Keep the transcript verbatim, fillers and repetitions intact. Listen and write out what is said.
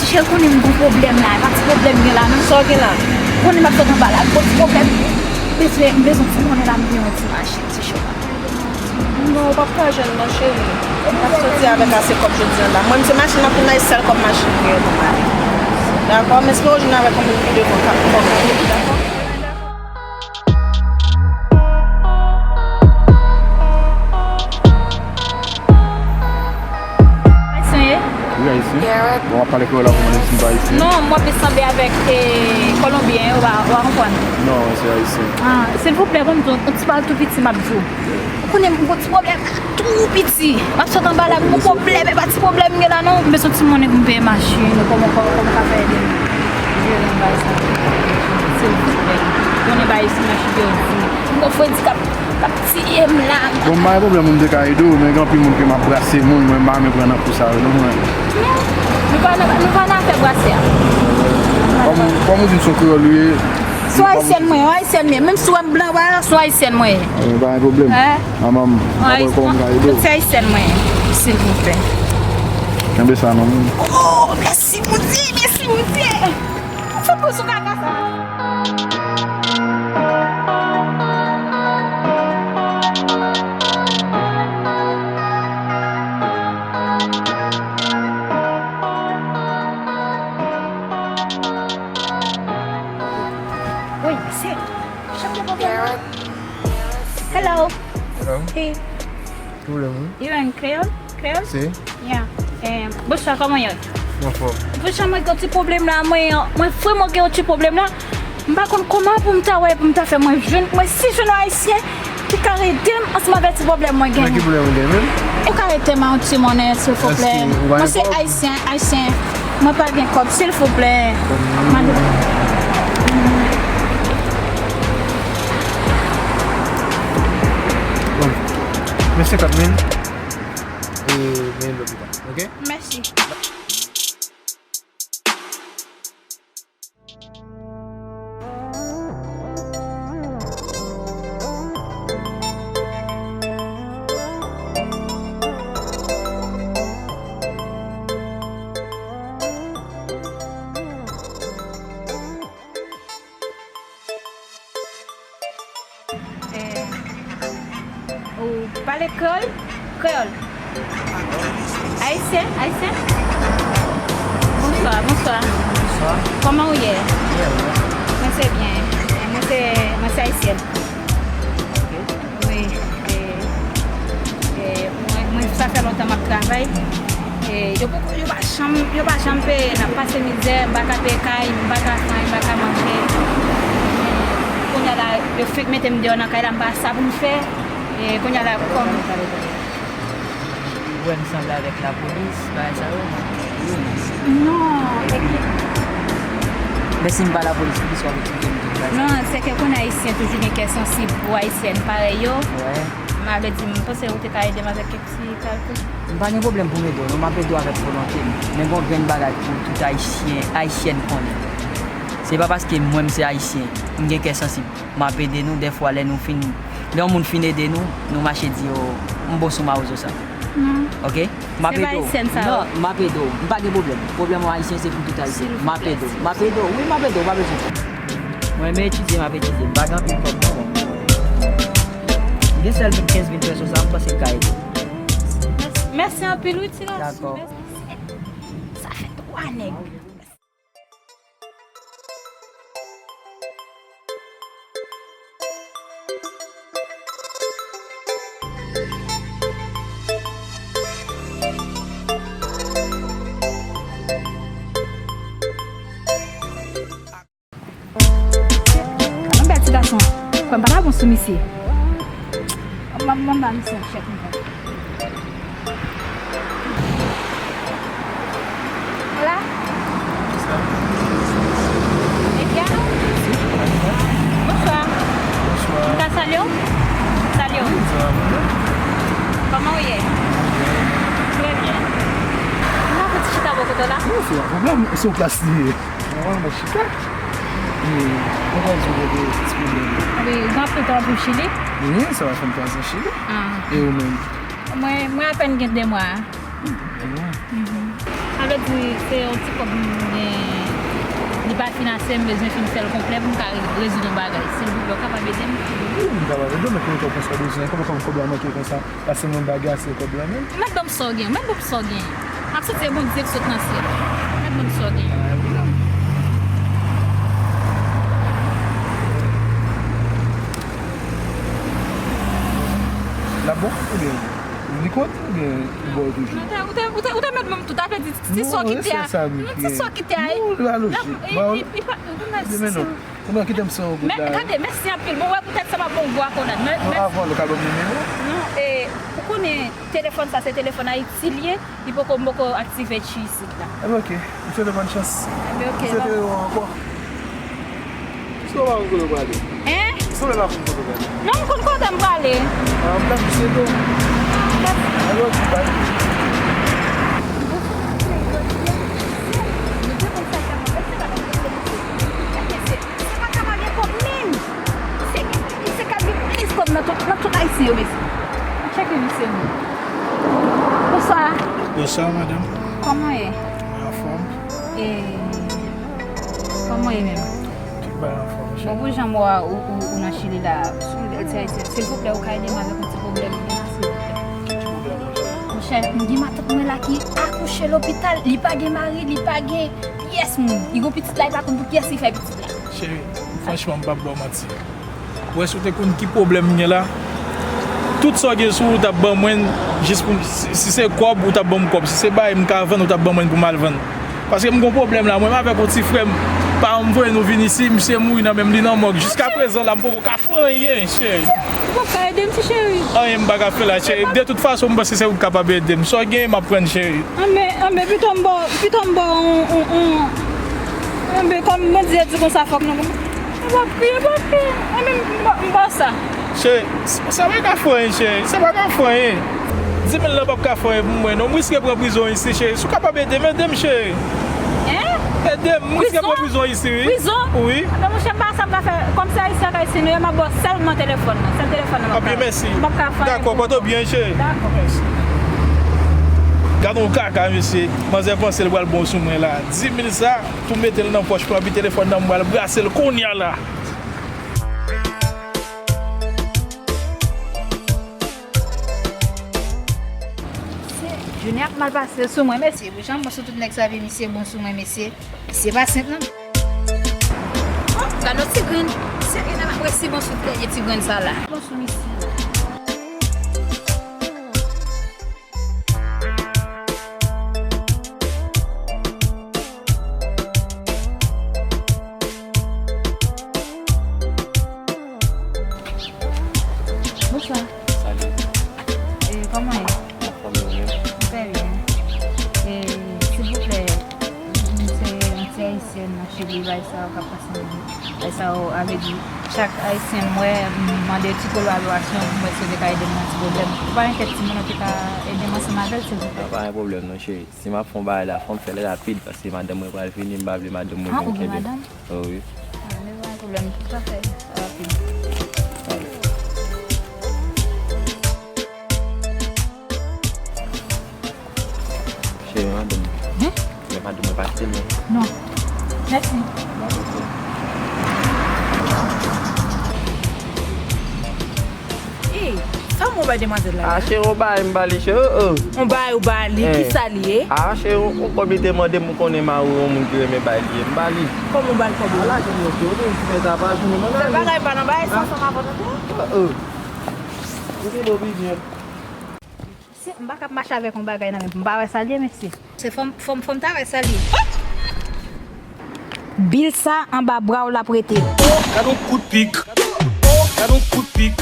Cheri, konnen m gon pwoblèm la, e pa ti pwoblèm m gen la non. Sa w gen la? Konnen m ap sot anba la, m gon ti pwoblèm. M bezwen, m bezwen ti monnen la, m gen yon ti machin, ti cho. Non, w p ap ka jwenn non, cheri. M ap soti avèk ase kòb jodi a la. Mwen, m se machin nan tounen, e sèl kòb machin m gen pou m ale. Dakò? M espere w jwenn avèk yon moun pi devan k ap kòb, dakò? Ayisyen ye? Wi, ayisyen. Bon, w ap pale kreyòl la pou mwen si m pa ayisyen? Non, mwen plis sanble avèk, eh, kolonbyen, ou pa, ou pa konprann? Non, se ayisyen. Ah, silvouplè, ban m di w, yon ti pale tou piti, m ap di w. Ou konnen m gon ti pwoblèm tou piti. M ap sot anba la, m gon pwoblèm, e pa ti pwoblèm m gen la non. M bezwen ti monnen pou m peye machin, kòman, kòman, kòman w ka fè ede m jere yon bagay sa? Silvouplè. Konnen bagay isi machin yo di. M gon fredi k ap, k ap tiye m la. Bon, m pa gen pwoblèm pou m te ka ede w, men gen anpil moun ke m ap brase moun, mwen m pa renmen pran nan kou sa yo non, mwen. Non, nou pa nan, nou pa nan afè brase a. Kòm, kòm ou di m se yon kreyòl ou ye, se yon ayisyèn mwen ye, yon ayisyèn mwen ye. Menm si w wè m blan, w wè, se yon ayisyèn mwen ye. Eh, pa gen pwoblèm. Eh? Manman m, m ap wè kòman m ka ede w. Tout se ayisyèn mwen ye, silvouplè. Kenbe sa non. Oh, mèsi Bondye, mèsi Bondye. Fè pou sou kaka sa. Wi, se. Hello. Hello. Hey. Ki pwoblèm ou? You in Creole? Creole? Si. Yeah. Eh, bonswa, kòman w ye? Mwen anfòm. Bonswa, mwen gen yon ti pwoblèm la, mwen, mwen vrèman gen yon ti pwoblèm la. M pa konn kòman pou m ta wè, pou m ta fè mwen jwenn, mwen si jwenn yon ayisyen ki ka ede m ansanm avèk ti pwoblèm mwen genyen. Men ki pwoblèm ou gen menm? Ou ka ede m a yon ti monnen, silvouplè? Mwen se ayisyen, ayisyen. Mwen pa gen kòb, silvouplè. Mande. Bon. Men senkant mil. E men lòt li pa. Oke? Mèsi. Eh, ou pale kreyòl? Kreyòl. Ayisyen? Ayisyen? Bonswa, bonswa. Bonswa. Kòman ou ye? Byen, wi. Mwen se byen. Eh, mwen se, mwen se ayisyèn. Ok. Wi, e, e, mwen, mwen, sa fè lontan m ap travay. E, yo poko, yo pa janm, yo pa janm peye, n ap pase mizè, m pa ka peye kay, m pa ka fè anyen, m pa ka manje. E, kounye a la, yo fenk mete m deyò nan kay la, m pa sa pou m fè. E, kounye a la, kòm Ou wè m sanble avèk lapolis, bagay sa yo, non? Non, e ki... Men si m pa lapolis, poukisa w ap eksplike m tout bagay sa yo? Non, se ke konnen ayisyen toujou gen kè sansib pou ayisyèn parèy yo. Wè. M a vle di, m panse ou te ka ede m avèk kèk ti kalkil. M pa gen pwoblèm pou m ede w, non, m ap ede w avèk volonte m. Men gon grenn bagay pou tout ayisyen, ayisyèn konnen. Se pa paske mwen m se ayisyen, m gen kè sansib. M ap ede nou, dèfwa lè nou fin, lè yon moun fin ede nou, nou mache di yo, m bon sou mawozo sa. Non. Oke? M ap ede w. Non, m ap ede w. M pa gen pwoblèm. Pwoblèm w ayisyen se pou tout ayisyen. M ap ede w. M ap ede w. Wi, m ap ede w. Pa bezwen pè. Mwen renmen etidye, m ap etidye. M pa gen anpil kòb non, bon. M gen sèl kenz mil peso sa, m panse m ka ede w. Mèsi anpil wi ti gason. Dakò. Sa fè twa nèg. Yon bèl ti gason. Kwè m pa ta bon sou misye. Mwen, mwen ba misye yon chèk mwen. Hola. Bonsoir. Bonsoir. Bonsoir. M ka salye w? Salye w. Wi, sa va, mwen menm. Kòman w ye? Trè byen. M ka fè ti chita bò kote w la? Wi, se pa pwoblèm. Se yon plas li ye. Nòmalman, chita. E, mwen pral di w gen ti pwoblèm. Wi, ou gen anpil tan w ap viv Chili? Wi, sa va fè m twa zan Chili. Ah. E ou menm? Mwen, mwen apèn gen de mwa. Hmm, de mwa. Mhm. Sa Vle di, se yon ti kòb m gen, li pa fin ase, m bezwen fin fè l konplè pou m ka re-, rezoud yon bagay. Silvouplè, w kapab ede m? Wi, m kapab ede w, men kòman w konn sa w bezwen? Kòman, kòman kòb la manke konsa? Pase mwen bagay ase kòb la, men. Mèt ban m sa w gen, mèt ban m sa w gen. M ap santi e Bondye k sot nan syèl. Mèt ban m sa w gen. L ap bon, oubyen li kont, oubyen li ba w toujou? Ou te, ou te, ou te, ou te mèt ban m tout, sa vle di ti sa w kite a. Non, ti sa w kite a. Non, li pa lojik. Ba w. Li, li, li pa, ou mèt si. Ou non, kite m san yon goud la. Gade, mèsi anpil. Bon, wè, poutèt sa m ap ba w gwo akolad. Non, avan, ou ka ban m nimewo? Non, e, ou konnen telefòn sa, se telefòn Ayiti li ye, li poko, m poko aktive tchi isit la. Ebyen, oke. M swete w bòn chans. Ebyen, oke. M swete w ankò. Kisa w pa konn kote w prale? Hein? Kisa w pa konn kote w prale? Non, m konn kote m prale. Ah, m ta jis ede w. Alò, di bay. Se pa ka pa gen kòb menm. Se, se ka gen plis kòb nan tout, nan tout Ayisyen yo, mesye. Tcheke misye non. Bonswa. Bonswa, madanm. Kòman w ye? Mwen anfòm. E, kòman w ye menm? Tout bagay anfòm, cheri. Bon, pou jan m wè ou, ou, ou nan Chili la, sou yon bèl ti Ayisyen, silvouplè, ou ka ede m avèk yon ti pwoblèm, silvouplè? Ki pwoblèm, monchè? Monchè, m gen matant mwen la ki akouche lopital, li pa gen mari, li pa gen pyès moun. Li gon pitit la, li pa konn pou kiyès li fè pitit la. Cheri, franchman, m p ap ba w manti. Ou wè, si w te konn ki pwoblèm m gen la, tout sa w gen sou ou, w t ap ban mwen, jis pou, si, si se kòb, ou t ap ban m kòb. Si se bagay m ka vann, ou t ap ban mwen pou m al vann. Paske m gon pwoblèm la, mwen avèk yon ti frè m, paran m voye nou vin isi, misye mouri nan men m, li nan mòg. Jiskaprezan la, m poko ka fè anyen, cheri. Ou p ap ka ede m, ti cheri? Anyen m pa ka fè la, cheri. De tout fason, m panse se ou k kapab ede m. Sa w genyen, m ap pran, cheri. Anben, anben, pito m ba w, pito m ba w yon, yon, yon, anben, kòm Bondye di konsa, fòk nou, e papi, e papi, anben, m ba, m ba w sa. Cheri, sa pa ka fè anyen, cheri. Sa pa ka fè anyen. Di mil lan p ap ka fè anyen pou mwen, non. M riske pran prizon isi, cheri. Si w kapab ede m, ede m, cheri. Hein? Ede m, m riske pran prizon isi, wi. Prizon? Wi. Anben, monchè, m pa sa m ka fè. Kòm se Ayisyen ak Ayisyen nou ye, m ap ba w sèlman telefòn nan. Sèl telefòn nan m ap ba w. Anben, mèsi. M p ap ka fè anyen pou ou. Dakò, pòte w byen, cheri. Dakò. Mèsi. Gade yon kaka, mesye. Manzè panse l pral bon sou mwen la. Di mil sa, tou mete l nan pòch, pran pi telefòn nan, m pral brase l kounye a la. Mesye, jounen ap mal pase sou mwen, mesye. Pou jan m wè sou tout nèg sa, vi misye bon sou mwen, mesye. Misye pa senp, non. Oh, gade yon ti grenn. Serye, nan ap resi bon sou dènye ti grenn sa la. Bon sou misye. Bonswa. Salut. E, kòman w ye? Anfòm, ou menm? Trè byen. E, silvouplè, m se yon ti ayisyèn nan Chili, bay sa yo k ap pase nan, bay sa yo, a vle di, chak ayisyen m wè, m mande ti kolaborasyon, m wè si yo te ka ede m nan ti pwoblèm. Ou pa enkyèt timoun nan te ka ede m ansanm avè l, silvouplè? Pa gen pwoblèm non, cheri. Si m ap fè yon bagay la, fò m fè l rapid, paske madanm mwen pral vini, m pa vle madanm mwen vin kenbe m. Ah, ou gen madanm? Oh, wi. Ah, men pa gen pwoblèm, tout à fait, rapid. Cheri, men madanm mwen. Hein? Men madanm mwen pa kite m non. Non. Mèsi. Ey, sa w bay demwazèl la? Ah, cheri, yon bagay m ba li, cheri, oh, oh. Yon bagay ou ba li, kisa li ye? Ah, cheri, yon, yon kòb li te mande m, ou konnen mari w yon moun ki renmen bay li ye, m ba li. Kòman w ba l kòb ou? Ala, cheri, ok, ou te di fè sa pa jounen, mwen. Sèl bagay m pa nan bagay sa ansanm avè w, tande? Oh, oh. Ou te do byen. Si m pa ka ap mache avèk yon bagay nan men m, m pa wè sa l ye, mesye. Se fò m, fò m, fò m ta wè sa l ye. Bil sa anba bra w l ap rete. Oh, gad on kout pik. Oh, gad on kout pik.